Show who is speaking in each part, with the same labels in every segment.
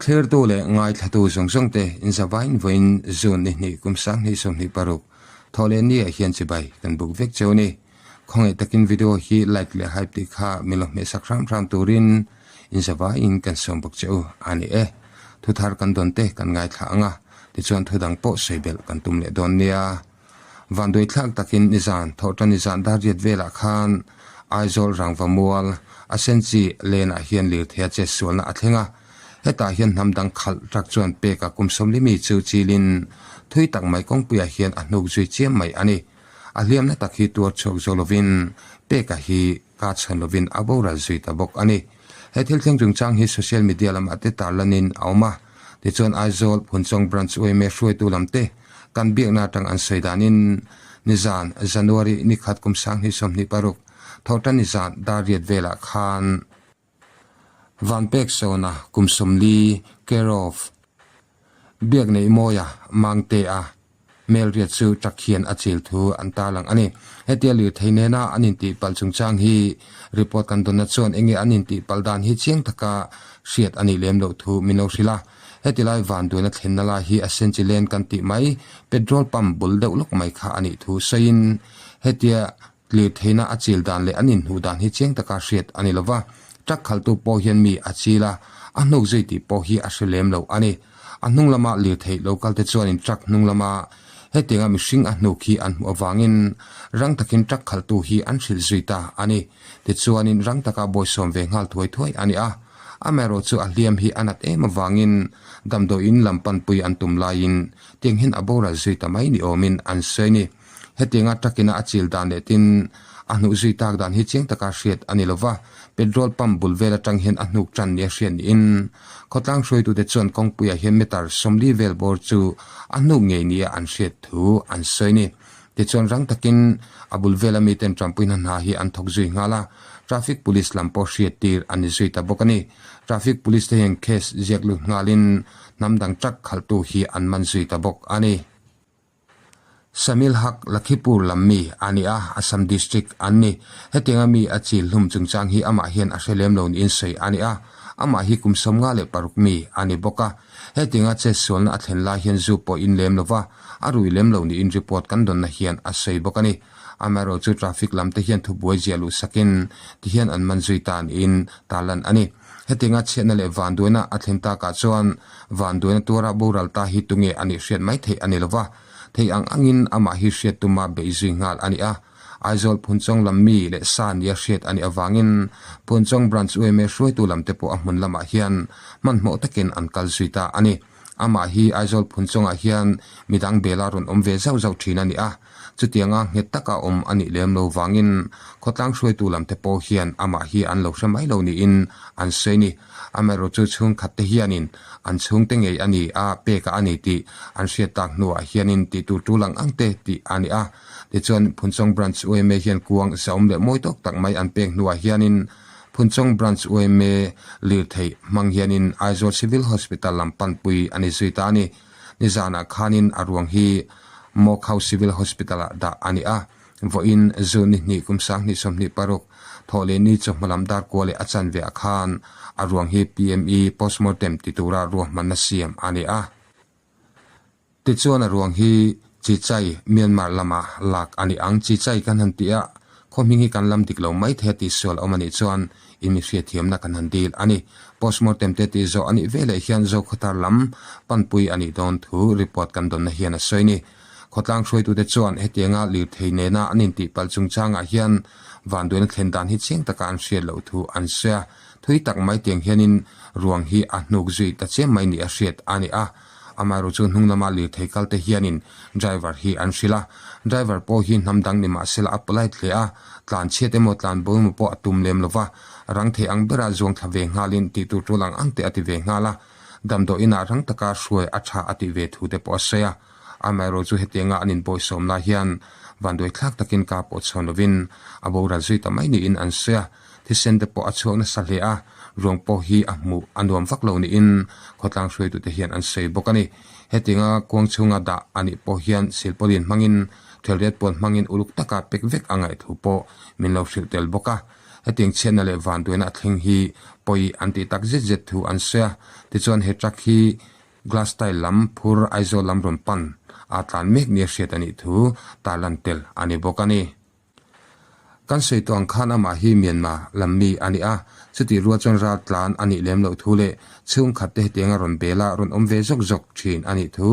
Speaker 1: Thlirtu leh ngaithlatu zawng zawng te inzavain vawiin June ni hnih kum 2026 thawh leh ni ah hian chibai kan buk vek cheu a ni. Khawngaih takin video hi like leh hype tih kha min lo hmehsak hram hram turin inzavaiin kan sawm bawk che u a ni e. Thuthar kan dawn te kan ngaithla ang a, tichuan thudang pawh sawi belh kan tum leh dawn nia. Vanduaithlak takin nizan thawhtan nizan darriat velah khan Aizawl rangva mual a senchi lane ah hian lirthei a chetsualna a thleng a, hetah hian hnam dang khalh truck chuan peka kum 40 mi chu chilin thui tak mai kawngpuiah hian a hnuk zui chiam mai a ni. A hliamna tak hi tuar chhuak zo lovin peka hi ka chhan lovin a boral zui ta bawk a ni. He thil thleng chungchang hi social media lamah te tarlanin a awm a, tichuan Aizawl Phunchawng Branch yma hruaitu lamte kan biakna atang an sawi danin nizan January ni khat kum 2026 thawhtan nizan dar riat velah khan Vanpek Sawna kum 40 care of Biakneihmawia Mangtea Hmelriat chu truck hian a chil thu an tarlang a ni. Hetia lirthei nena an intih palh chungchang hi report kan dawnna chuan enge an intih palh dan hi chiang taka hriat a nih lem loh thu min lo hrilh a. Heti lai vanduaina thlenna lai hi a senchi len kan tih mai petrol pump bul deuh lawk mai kha a nih thu sawiin hetia lirtheina a chil dan leh an inhnuh dan hi chiang taka hriat a ni lova, truck khaltu pawh hian mi a chil a, a hnuk zui tih pawh hi a hre lem lo a ni. A hnung lama lirtheih lo kalte chuanin truck hnung lama hetianga mihring a hnuk hi an hmuh avangin rang takin truck khaltu hi an hrilh zui ta a ni. Tichuanin rang taka bawisawm ve nghal thuai thuai a ni a, amaherawh chu a hliam hi a nat em avangin damdawiin lam panpui an tum laiin tiang hian a boral zui ta mai ni awmin an sawi a ni. Hetianga truck-ina a chil dan leh tin a hnuh zui tak dan hi chiang taka hriat a ni lo va, petrol pump bul vel atang hian a hnuk tan nia hriat niin khawtlang hruaitute chuan kawngpuiah hian meter 40 vel bawr chu a hnuk ngei nia an hriat thu an sawi a ni. Tichuan rang takin a bul vela miten tanpuina hna hi an thawk zui nghal a, traffic police lam pawh hriat tir a ni zui ta bawk a ni. Traffic police te hian case ziak lut nghalin hnam dang truck khalhtu hi an man zui ta bawk a ni. Samil Haq Lakhipur lam mi a ni a, Assam District an ni. Hetianga mi a chil hlum chungchang hi amah hian a hre lem lo niin sawi a ni a, amah hi kum 56 mi a ni bawk a. Hetianga chetsualna a thlen lai hian zu pawh in lem lo va, a rui lem lo niin report kan dawnna hian a sawi bawk a ni. Amaherawhchu traffic lam te hian thubuai ziah luh sakin tihian an man zui ta niin tarlan a ni. Hetianga chhiatna leh vanduaina a thlen takah chuan vanduaina tuara boral ta hi tunge a nih hriat mai theih a ni lova, thei ang angin amah hi hriat tuma beih zui nghal a ni a. Aizawl Phunchawng lam mi leh sa nia hriat a nih avangin Phunchawng Branch yma hruaitu lamte pawh a hmun lamah hian hmanhmawh takin an kal zui ta a ni. Amah hi Aizawl Phunchawngah hian midang bela rawn awm ve zauh zauh thin a ni a, chutianga nghet taka awm a nih lem lo vangin khawtlang hruaitu lamte pawh hian amah hi an lo hre mai lo niin an sawi a ni. Amaherawhchu chu chhungkhatte hianin an chhungte ngei a ni a, peka a ni tih an hriat tak hnuah hianin tih tur tul ang ang te tih a ni a. Tichuan Phunchawng Branch yma hian kuang zahawm leh mawi tawk tak mai an pek hnuah hianin Phunchawng Branch yma lirthei hmang hianin Aizawl Civil Hospital lam panpui a ni zui ta a ni. Nizanah khanin a ruang hi Mawkhau Civil Hospital-ah dah a ni a, vawiin June ni hnih kum 2026 thawh leh ni chawhma lam dar kua leh a chanve ah khan a ruang hi PME postmortem ti tura ruahmanna siam a ni a. Tichuan a ruang hi Chichai, Myanmar lama lak a ni ang. Chichai kan han tih a, khaw hming hi kan lam dik lo mai thei a tih sual awm a nih chuan in mi hriatthiamna kan han dil a ni. Postmortem te tih zawh a nih veleh hian Zokhawthar lam panpui a nih dawn thu report kan dawnna hian a sawi a ni. Khawtlang hruaitute chuan hetianga lirthei nena an intihpalh chungchangah hian vanduaina thlen dan hi chiang taka an hriat loh thu an sawi a. Thui tak mai tiang hianin ruang hi a hnuk zui ta chiam mai nih a hriat a ni a. Amaherawh chu hnung lama lirthei kal te hianin driver hi an hrilh a, driver pawh hi hnam dang ni mahsela a polite hle a, tlan chhiat emaw tlan bo emaw pawh a tum lem lova, rang thei ang bera zuang thla ve nghalin tih tur tul ang ang te a ti ve nghal a, damdawi inah rang taka hruai a tha a tih ve thu te pawh a sawi a. Amaherawh chu hetianga an inbawisawm lai hian vanduai thlak takin ka pawh chhawn lovin a boral zui ta mai niin an sawi a. Thisen te pawh a chhuak nasa hle a, ruang pawh hi a hmuh a nuam vak lo niin khawtlang hruaitute hian an sawi bawk a ni. Hetianga kuang chhunga dah a nih pawh hian silpawlin hmangin thelret pawn hmangin uluk taka pek vek a ngaih thu pawh min lo hrilh tel bawk a. Hetiang chhiatna leh vanduaina a thleng hi pawi an tih tak zet zet thu an sawi a. Tichuan he truck hi glass tile lam phur Aizawl lam rawn pan a tlan mek nia hriat a nih thu tarlan tel a ni bawk a ni. Kan sawi tawh ang khan amah hi Myanmar lam mi a ni a, chutih rual chuan ral tlan a nih lem loh thu leh chhungkhat te hetianga rawn bel a rawn awm ve zawk zawk thin a nih thu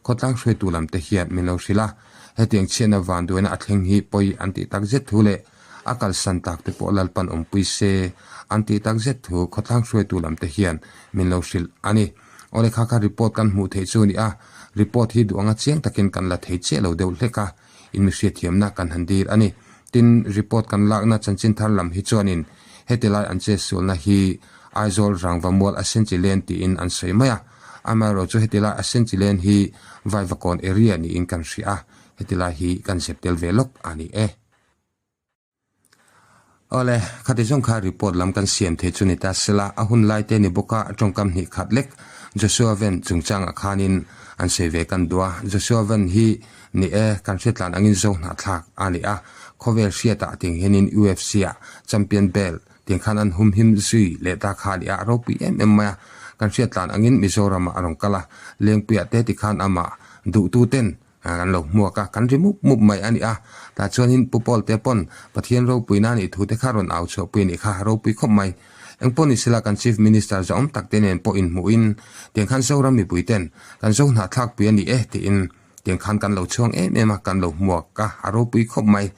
Speaker 1: khawtlang hruaitu lam te hian min lo hrilh a. Hetiang chhiatna vanduaina a thleng hi pawi an tih tak zet thu leh a kalsan tak te pawh Lalpan awmpui se an tih tak zet thu khawtlang hruaitu lam te hian min lo hrilh a ni. Awle kha kha report kan hmuh theih chu a ni a, report hi duh anga chiang takin kan la thei chiah lo deuh hlek a, in mi hriatthiamna kan han dil a ni. Tin, report kan lakna chanchin thar lam hi chuanin heti lai an chetsualna hi Aizawl Rangva Mual a Senchi Lane tiin an sawi mai a. Amaherawhchu chu heti lai a Senchi Lane hi Vaivakawn area niin kan hria a, heti lai hi kan zep tel ve lawk a ni e. Awle, khati zawng kha report lam kan siam thei chu ni ta sela, a hun lai te ni bawk a, tawngkam hnih khat lek Joshua Van chungchangah khanin an sawi ve kan duh a. Joshua Van hi ni e, kan hriatlan angin zo hnahthlak a ni a, khawvel hriatah tiang hianin UFC ah champion belt tiang khan an humhim zui leh ta kha a ni a, a ropui em em mai a. Kan hriatlan angin Mizoramah a rawn kal a, Lengpuiah te tikhan amah duhtuten Kan lo hmuak a, kan ri mup mup mai a ni a. Tah chuanin Pu Paul te pawn Pathian ropuina a nih thu te kha rawn au chhuahpui a nih kha, ropui khawp mai. Engpawh ni sela kan Chief Minister zahawm tak te nen pawh inhmuhin tiang khan Zoram mipui ten kan zo hnahthlakpui a ni e tiin tiang khan kan lo chhuang em em a, kan lo hmuak a, a ropui khawp mai.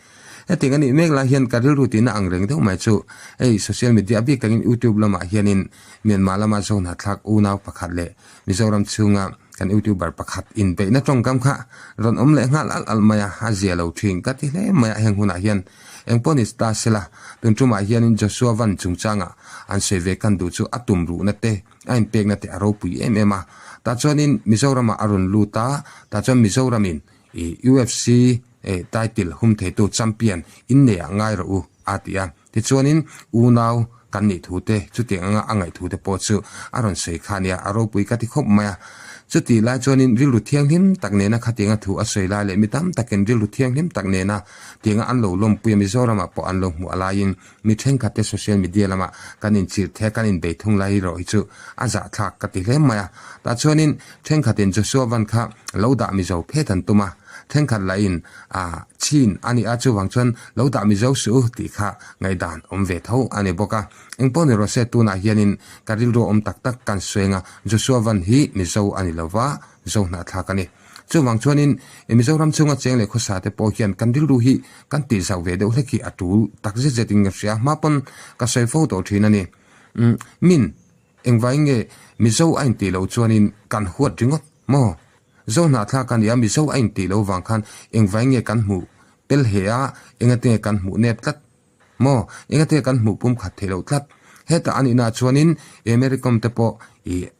Speaker 1: Hetiang a nih mek lai hian ka rilru tihna ang reng deuh mai chu hei social media bik takin YouTube lamah hianin Myanmar lama zo hnahthlak unau pakhat leh Mizoram chhunga kan youtuber pakhat inbeihna tawngkam kha rawn awm leh nghal alh alh mai a, a zia lo thin ka ti hle mai a heng hunah hian engpawh ni ta sela tun tumah hianin Joshua Van chungchanga an sawi ve kan duh chu a tum ruhna te a inpekna te a ropui em em a tah chuanin Mizoramah a rawn lut a tah chuan Mizoramin i UFC title hum theitu champion inneih ah ngai rawh u a ti a. Tichuanin unau kan nih thu te, chutiang anga a ngaih thu te pawh chu a rawn sawi kha a nia, a ropui ka ti khawp mai a. Chutih lai chuanin rilru thianghlim tak nena khatianga thu a sawi lai leh mi tam takin rilru thianghlim tak nena tianga an lo lawmpui a, Mizoramah pawh an lo hmuh a laiin mi thenkhat te social media lamah kan inchirh thei a, kan inbei thung lai erawh hi chu a zahthlak ka ti hle mai a. Tah chuanin thenkhatin Joshua Van kha lo dah Mizo phet an tum a. Thenkhat lahin a chin a ni a, chuvang chuan lo dah Mizo suh u tih kha ngaihdan awm ve tho a ni bawk a. Engpawh ni rawh se, tunah hianin ka rilru awm tak tak kan sueng a, Joshua Van hi Mizo a ni lo va, Zo hnahthlak a ni. Chuvang chuanin Mizoram chhunga cheng leh khawsa te pawh hian kan rilru hi kan tih zauh ve deuh hlek hi a tul tak zet zetin ka hria, hma pawn ka sawi fo tawh thin a ni. Min engvai nge Mizo a intih loh chuanin kan huat ringawt maw? Zo hnahthlak a nia, Mizo a intih lo vang khan engvai nge kan hmuh pel he a, engate nge kan hmuh nep tlat maw? Engate nge kan hmuh pum khat theih loh tlat? Hetah a nihna chuanin Americom te pawh ih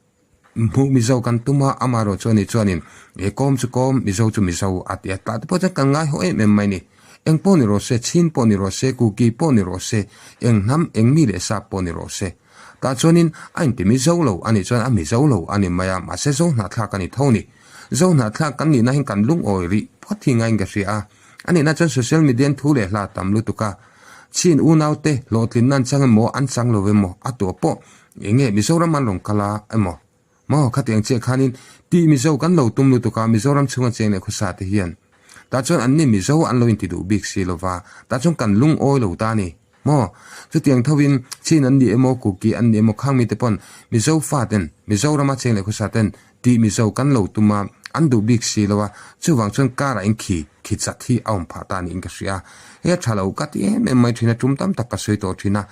Speaker 1: hmuh Mizo kan tum a, amaherawh chu ani chuanin he kawm chu kawm, Mizo chu Mizo a ti a, tah te pawh chuan kan ngai haw em em mai ni. Eng pawh ni rawh se, Chin pawh ni rawh se, Kuki pawh ni rawh se, eng hnam, eng mi leh sap pawh ni rawh se. Tah chuanin a inti Mizo lo a nih chuan a Mizo lo a ni mai a, mahse Zo hnahthlak a ni tho ni. Zo hnahthlak kan nihna hian kan lungawi rih phawt hi ngaiin ka hria a. A nihna chuan social media-in thu leh hla tam lutuk a. Chin unaute hlawhtlinna an chang emaw an chang lo emaw a tuah pawh eng nge Mizoram an rawn kal a emaw maw khatiang chiah khanin tih Mizo kan lo tum lutuk a Mizoram chhunga cheng leh khawsa te hian tah chuan anni Mizo an lo inti duh bik si lova tah chuan kan lungawi lo ta a ni. Maw? Chutiang thovin Chin an ni emaw, Kuki an ni emaw khang mite pawn Mizo faten, Mizorama cheng leh khawsa ten tih Mizo kan lo tum a, an duh bik si lo a, chuvang chuan karah in khi khi chat hi a awm phah ta niin ka hria. Hei a tha lo ka ti em em mai thin a, tum tam tak ka sawi tawh thin a.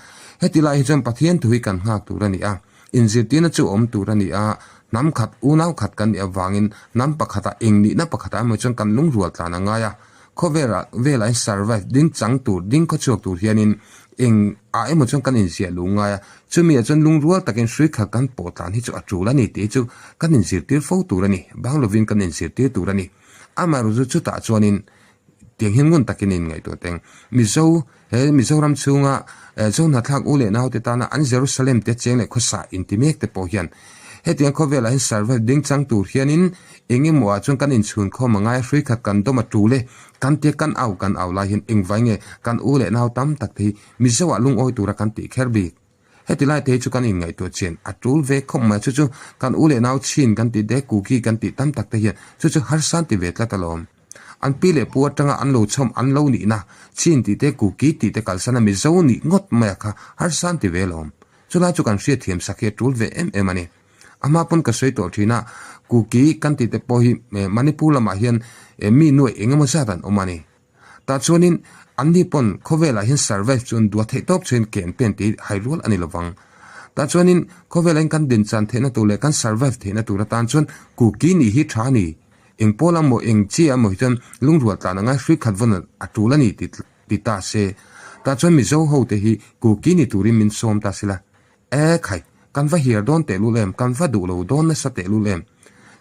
Speaker 1: Heti lai hi chuan Pathian thu hi kan nghak tur a ni a, inzirtirna chu awm tur a ni a, hnam khat, unau khat kan nih avangin hnam pakhatah eng nihna pakhatah emaw chuan kan lungrual tlan a ngai a, Khawvela velah hian survive ding chang tur, ding khawchhuak tur hianin eng ah emaw chuan kan inziah luh ngai a, chumi ah chuan lungrual takin hrui khat kan pawh tlan hi chu a tul a ni tih hi chu kan inzirtir fo tur a ni, bang lovin kan inzirtir tur a ni. Amaherawhchu chu chutah chuanin tiang hian ngun takin a inngaihtuah teng. Mizo, he Mizoram chhunga Zohnahthlak u leh naute tana an Jerusalem te cheng leh khawsa inti mek te pawh hian hetiang khawvelah hian survive ding chang tur hianin Eng emaw ah chuan kan inchhun khawm a ngai a, hrui khat kan dawm a tul e. Kan tia kan au kan au lai hian engvai nge kan u leh nau tam tak te hi Mizo ah lungawi tura kan tih kher bik. Heti lai te hi chu kan inngaihtuah chian a tul ve khawp mai a, chu chu kan u leh nau chhin kan tih te, kuki kan tih tam tak te hian chu chu harsa an ti ve tlat alawm. An pi leh pu atanga an lo chhawm an lo nihna chhin tih te, kuki tih te kalsan a Mizo nih ngawt mai a kha harsa an ti ve alawm. Chulai chu kan hriatthiam sak hi a tul ve em em a ni. A hma pawn ka sawi tawh thin a, Kuki kan tih te pawh hi Manipur lamah hian mi nuaih eng emaw zat an awm a ni. Tah chuanin anni pawn khawvelah hian survive chu an dua theih tawp chuan ke an pen tih hai rual a ni lovang. Tah chuanin khawvelah hian kan dinchan theihna tur leh kan survive theihna tur atan chuan Kuki nih hi tha a ni. Eng pawl amaw eng chi amaw hi chuan lungrual tlan anga hrui khat vawn a tul a ni tih ti ta se. Tah chuan Mizo ho te hi Kuki ni turin min sawm ta sela. E khai, kan va hiar dawn tehlul em, kan va duh lo dawn nasa tehlul em.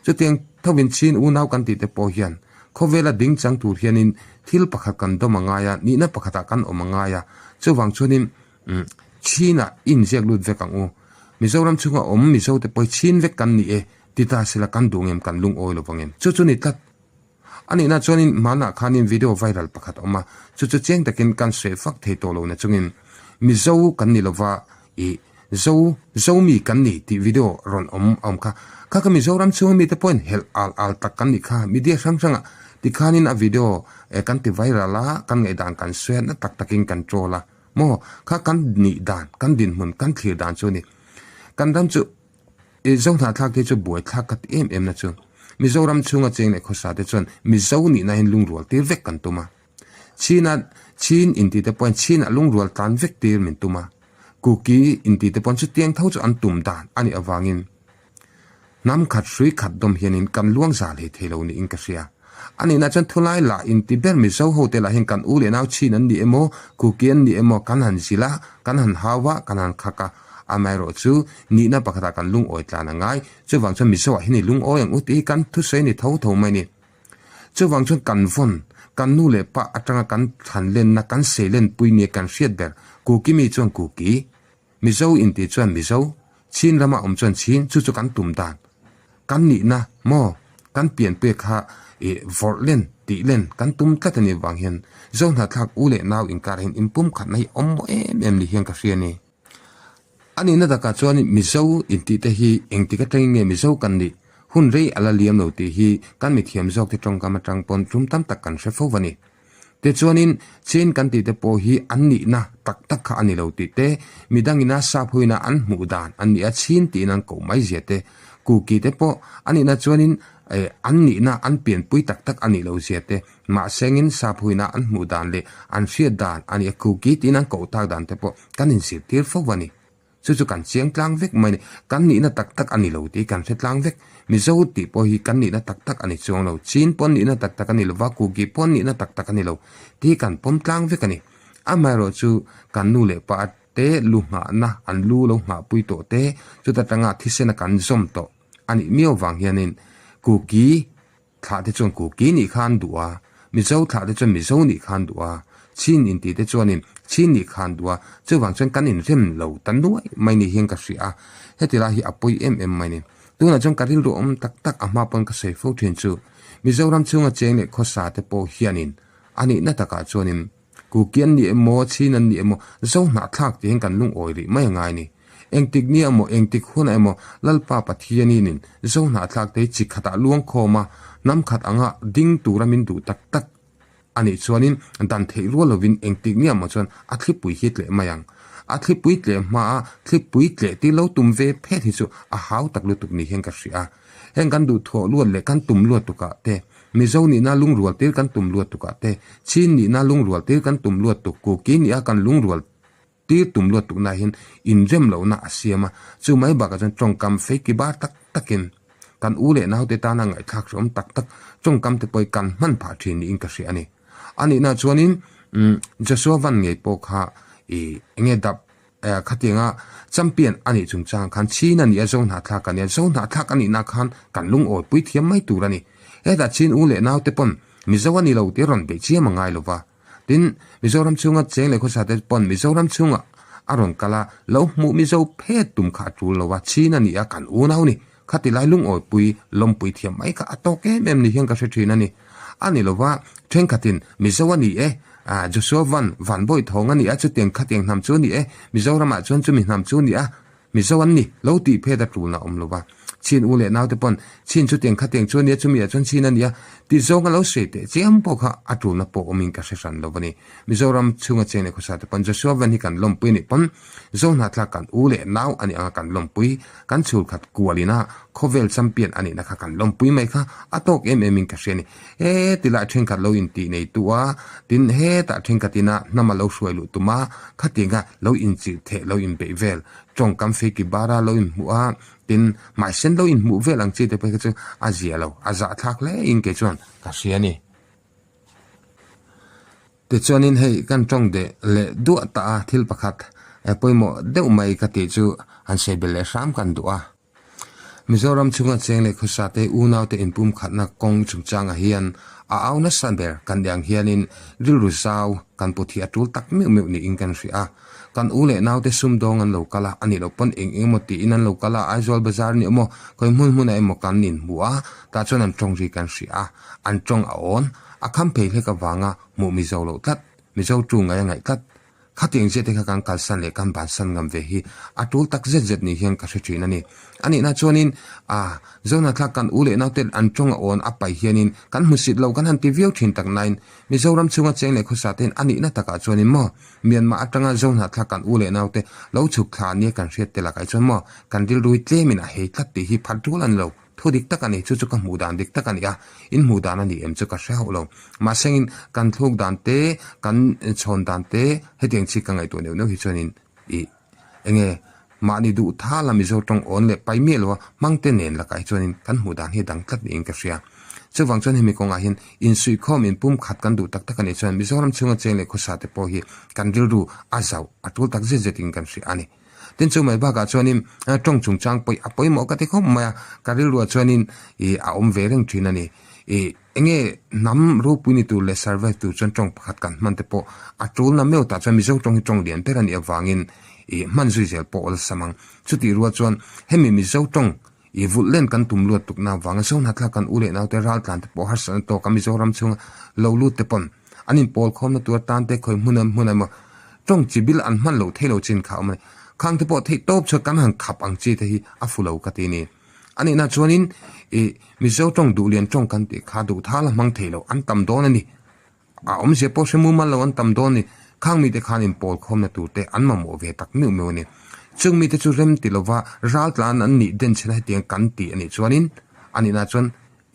Speaker 1: Chutiang thovin chin unau kan tih te pawh hian khawvela ding chang tur hianin thil pakhat kan dawm a ngai a, nihna pakhatah kan awm a ngai a. Chuvang chuanin Chinah i inziak lut vek ang u. Mizoram chhunga awm Mizo te pawh hi chin vek kan ni e, ti ta sela kan duh ngem kan lungawi lovang em. Chu chu ni tlat. A nihna chuanin hmanah khanin video viral pakhat a awm a, chu chu chiang takin kan sawi fak thei tawh lo na chungin Mizo kan ni lova ih Zo Zomi kan ni tih video rawn awm a awm kha. Kha ka Mizoram chhunga mite pawhin helh al al tak kan nih kha media hrang hrangah tikhanin a video kan ti viral a, kan ngaihdan kan sawi a, na tak takin kan troll a maw? Kha kan nih dan, kan dinhmun, kan thlir dan chu a ni. Kan ram chu. I Zo hnahthlak te chu buaithlak ka ti em em na chu. Mizoram chhunga cheng leh khawsa te chuan Mizo nihna hian lungrual tir vek kan tum a. China Chin inti te pawhin Chinah lungrual tlan vek tir min tum a. Kuki inti te pawhin chutiang tho chu an tum dan a nih avangin hnam khat hrui khat dawm hianin kan luang za hlei thei lo niin ka hria. A nihna chuan thulai lah inti ber Mizo ho te lah hian kan u leh nau Chin an ni emaw Kuki an ni emaw kan han zilh a, kan han hau a, kan han khak a. Amaherawh chu nihna pakhatah kan lungawi tlan a ngai. Chuvang chuan Mizoah hian i lungawi ang u tih hi kan thusawi a ni tho tho mai a ni. Chuvang chuan kan vawn, kan nu leh pa atanga kan thlan lenna, kan sei lenpui nia kan hriat ber, Kuki mi chuan Kuki, Mizo intih chuan Mizo, Chin rama awm chuan Chin, chu chu kan tum dan. Kan nihna maw, kan pianpui kha i vawrh len, tih len kan tum tlat a nih vang hian Zohnahthlak u leh nau inkar hian inpumkhatna hi awm maw em em ni hian ka hria a ni. A nihna takah chuan Mizo intih te hi engtik atangin nge Mizo kan nih, hun rei a la liam lo tih hi kan mithiam zawk te tawngkam atang pawn tum tam tak kan hre fo va ni. Tichuanin Chin kan tih te pawh hi an nihna tak tak kha a ni lo tih te, midangina sap huina an hmuh dan an nih a Chin tiin an koh mai zia te, Kuki te pawh a nihna chuanin an nihna an pianpui tak tak a nih lo zia te, Mahsengin saphuina an hmuh dan leh an hriat dan a nih a, Kuki tiin an koh tak dan te pawh kan inzirtir fo a ni. Chu chu kan chiang tlang vek mai a ni. Kan nihna tak tak a ni lo tih kan hre tlang vek. Mizo tih pawh hi kan nihna tak tak a ni chuang lo. Chin pawn nihna tak tak a ni lo va, Kuki pawn nihna tak tak a ni lo tih kan pawm tlang vek a ni. Amaherawh chu kan nu leh pa te lu nghahna, an lu lo nghahpui tawh te, chuta tanga thisena kan zawm tawh a nih miau vang hianin Kuki, Thlah te chuan Kuki nih kha an duh a, Mizo thlah te chuan Mizo nih kha an duh a, Chin inti te chuanin Chin nih kha an duh a, chuvang chuan kan inrem lo ta nuai mai ni hian ka hria a, heti lai hi a pawi em em mai ni. Tunah chuan ka rilru awm tak tak a hma pawn ka sawi fo thin chu Mizoram chhunga cheng leh khawsa te pawh hianin a nihna takah chuanin Kuki an ni emaw, Chin an ni emaw, Zo hnahthlak tih hian kan lungawi rih mai a ngai ni. Engtik nia emaw, engtik hunah emaw Lalpa Pathianinin Zo hnahthlak te hi chi khatah luangkhawm a, hnam khat anga ding tura min duh tak tak a nih chuanin dan theih rual lovin engtik nia emaw chuan a thlipui hi tleh mai ang. A thlipui tleh hmaa thlipui tleh tir lo tum ve phet hi chu a hau tak lutuk ni hian ka hria a. Heng kan duhthawh luat leh kan tum luat tukah te, Mizo nihna lungrual tir kan tum luat tukah te, Chin nihna lungrual tir kan tum luat tuk, Kuki nia kan lungrual tir tum luat tukna hian inrem lohna a siam a. Chu mai bakah chuan tawngkam feiki bar tak takin kan u leh naute tana ngaihthlak hrehawm tak tak tawngkam te pawh hi kan hman phah thin niin ka hria a ni. A nihna chuanin Joshua Van ngei pawh kha ih enge dap Khatianga champion a nih chungchang khan Chin a ni a, Zo hnahthlak a ni a, Zo hnahthlak a nihna khan kan lungawipui thiam mai tur a ni. Hetah Chin u leh naute pawn Mizo a ni lo tih rawn beih chiam a ngai lo va. Tin, Mizoram chhunga cheng leh khawsa te pawn Mizoram chhunga a rawn kal a, lo hmuh Mizo phet tum kha a tul lo a, Chin a ni a, kan unau ni. Khati lai lungawipui lawmpui thiam mai kha a tawk em em ni hian ka hre thin a ni. A ni lova, thenkhatin Mizo a ni e, Joshua Van, Van Bawi Thawng a ni a, chutiang khatiang hnam chu a ni e, Mizoramah chuan chumi hnam chu a ni a, Mizo an ni, lo tih phet a tulna awm lova. Chin u leh naute pawn chin chutiang khatiang chu a nia, chumi ah chuan chin a nia tih zawng a lo sawi teh chiam pawh kha a tulna pawh awmin ka hre hran lo a ni. Mizoram chhunga cheng leh khawsa te pawn Joshua Van hi kan lawmpui a nih pawn Zohnahthlak kan u leh nau a nih anga kan lawmpui, kan chhulkhat kualina khawvel champion a nihna kha kan lawmpui mai kha a tawk em em in ka hria a ni. He tilai thenkhat lo intih nei tu a, tin hetah thenkhat ina hnam a lo hruai luh tum a, khatianga lo inchirh theh lo inbeih vel, tawngkam feiki bara lo inhmuh a, tin hmaisen lo inhmuh vel ang chi te phei kha chu a zia lo, a zahthlak hle in kei chuan ka hria a ni. Tichuanin hei kan tawng deh leh duah ta a, thil pakhat pawimawh deuh mai ka tih chu han sawi belh leh hram kan duh a. Mizoram chhunga cheng leh khawsate unaute inpumkhatna kawng chungchangah hian a au nasa ber kan iang hianin rilru zau kan put hi a tul tak meuh meuh niin kan hria a. Kan u leh naute sumdawng an lo kal a, a nih loh pawn eng eng emaw tiin an lo kal a, Aizawl bazar ni emaw khawi hmun hmunah emaw kan inhmu a, tah chuan an tawng ri kan hria a, an tawng a awn, a kham phei hlek avanga hmuh Mizo loh tlat, Mizo tu ngai a ngaih tlat. Khatiang zet te kha kan kalsan leh kan bansan ngam ve hi a tul tak zet zet ni hian ka hre thin a ni. A nihna chuanin a Zonathlak kan u leh naute an tawng a awn a pai hianin kan hmusit lo kan han ti viau thin tak nain Mizoram chhunga cheng leh khawsa tein a nihna takah chuanin maw Myanmar atanga Zohnathlak kan u leh naute lo chhuk thla nia kan hriat te lakah hi chuan maw kan rilru hi tlemin a hei tlat tih hi phat tul a ni lo. Thu dik tak a ni, chu chu ka hmuh dan dik tak a ni a, in hmuh dan a ni em chu ka hre hauh lo. Mahsengin kan thluk dan te, kan chhawn dan te hetiang chi ka ngaihtuah neuh neuh hi chuanin ih enge mahni duh thala Mizo tawng awn leh pai miah loa hmang te nen lakah hi chuanin kan hmuh dan hi a dang tlat niin ka hria. Chuvang chuan hemi kawngah hian insuihkhawm inpumkhat kan duh tak tak a nih chuan Mizoram chhunga cheng leh khawsa te pawh hi kan rilru a zauh a tul tak zet zetin kan hria a ni. Tin chu mai bakah chuanin tawng chungchang pawih a pawimawh ka ti khawp mai a, ka rilruah chuanin ih a awm ve reng thin a ni. Ih enge hnam ropui ni tur leh survive tur chuan tawng pakhat kan hman te pawh a tul na meuh tah chuan Mizo tawng hi tawng lian ber a nih avangin ih hman zui zel pawh awlsam ang. Chutih rual chuan hemi Mizo tawng ih vulh len kan tum luat tukna avanga Zohnathlak kan u leh naute raltlan te pawh harsatna tawka Mizoram chhunga lo lut te pawn An inpawl khawmna tur atan te khawi hmun hmun emaw tawng chi bil an hman loh theih lo chin kha a awm a ni. Khang te pawh theih tawp chuan kan han khap ang chi te hi a fu lo ka ti a ni. A nihna chuanin ih Mizo tawng duhlian tawng kan tih kha duh thal a hmang thei lo an tam dawn a ni. A awmzia pawh hre mumal lo an tam dawn a ni. Khang mite khan inpawl khawmna tur te an mamawh ve tak meuh meuh a ni. Chung mite chu rem ti lova raltlan an nih denchhena hetiang kan ti a nih chuanin a nihna chuan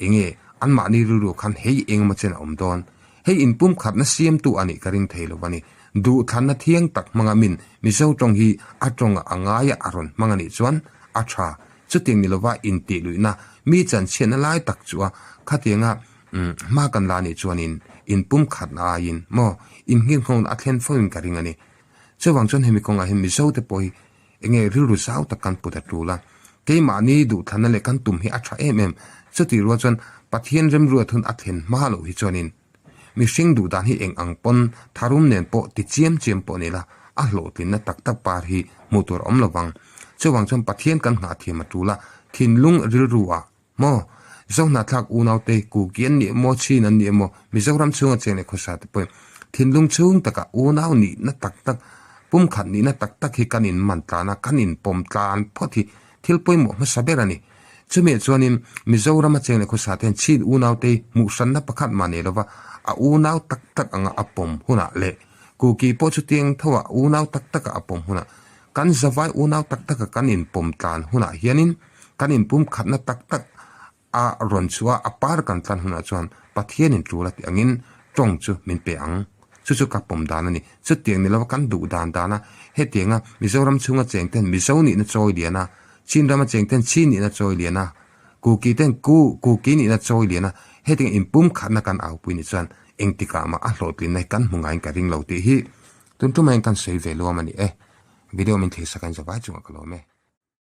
Speaker 1: Enge anmahni rilru khan hei eng emaw chen a awm dawn? Hei inpumkhatna siamtu a nih ka ring thei lo a ni. Duhthlanna thiang tak hmanga min Mizo tawng hi a tawngah a ngaia a rawn hmang a nih chuan a tha. Chutiang ni lova intih luihna mi chanchhiatna lai tak chu a khatianga hma kan la nih chuanin inpumkhatna aiin maw innghirnghawngna a thlen fo in ka ring a ni. Chuvang chuan hemi kawngah hian Mizo te pawh hi Enge rilru zau tak kan put a tul a, keimahni duhthlanna leh kan tum hi a tha em em. Chutih rual chuan Pathian remruat hun a thlen hma loh hi chuanin mihring duh dan hi eng ang pawn tharum nen pawh ti chiam chiam pawh ni la, a hlawhtlinna tak tak par hi hmuh tur a awm lovang. Chuvang chuan Pathian kan nghah thiam a tul a, thinlung rilru ah Maw? Zohnahthlak unaute Kuki an ni emaw, Chin an ni emaw, Mizoram chhunga cheng leh khawsa te pawhin thinlung chhung takah unau nihna tak tak, pumkhat nihna tak tak hi kan inman tlan a, kan inpawm tlan phawt hi thil pawimawh hmasa ber a ni. Chumiah chuanin Mizorama cheng leh khawsa te hian Chin unaute hi hmuhhranna pakhat mah nei lova a unau tak tak anga a pawm hunah leh Kuki pawh chutiang thoa unau tak taka a pawm hunah kan zavai unau tak taka kan inpawm tlan hunah hianin Kan inpumkhatna tak tak a rawn chhuah a, a par kan tlan hunah chuan Pathianin tul a tih angin tawng chu min pe ang. Chu chu ka pawm dan a ni. Chutiang ni lova kan duh dan dan a, hetianga Mizoram chhunga cheng ten Mizo nihna chawi lian a, Chin rama cheng ten Chin nihna chawi lian a, Kuki ten Ku Kuki nihna chawi lian a, hetianga inpumkhatna kan aupui ni chuan engtikah mah a hlawhtlinna hi kan hmu ngaiin ka ring lo tih hi tun tumah hian kan sawi ve luam a ni e. Video min thlir sak a in zavai chungah ka lawm e.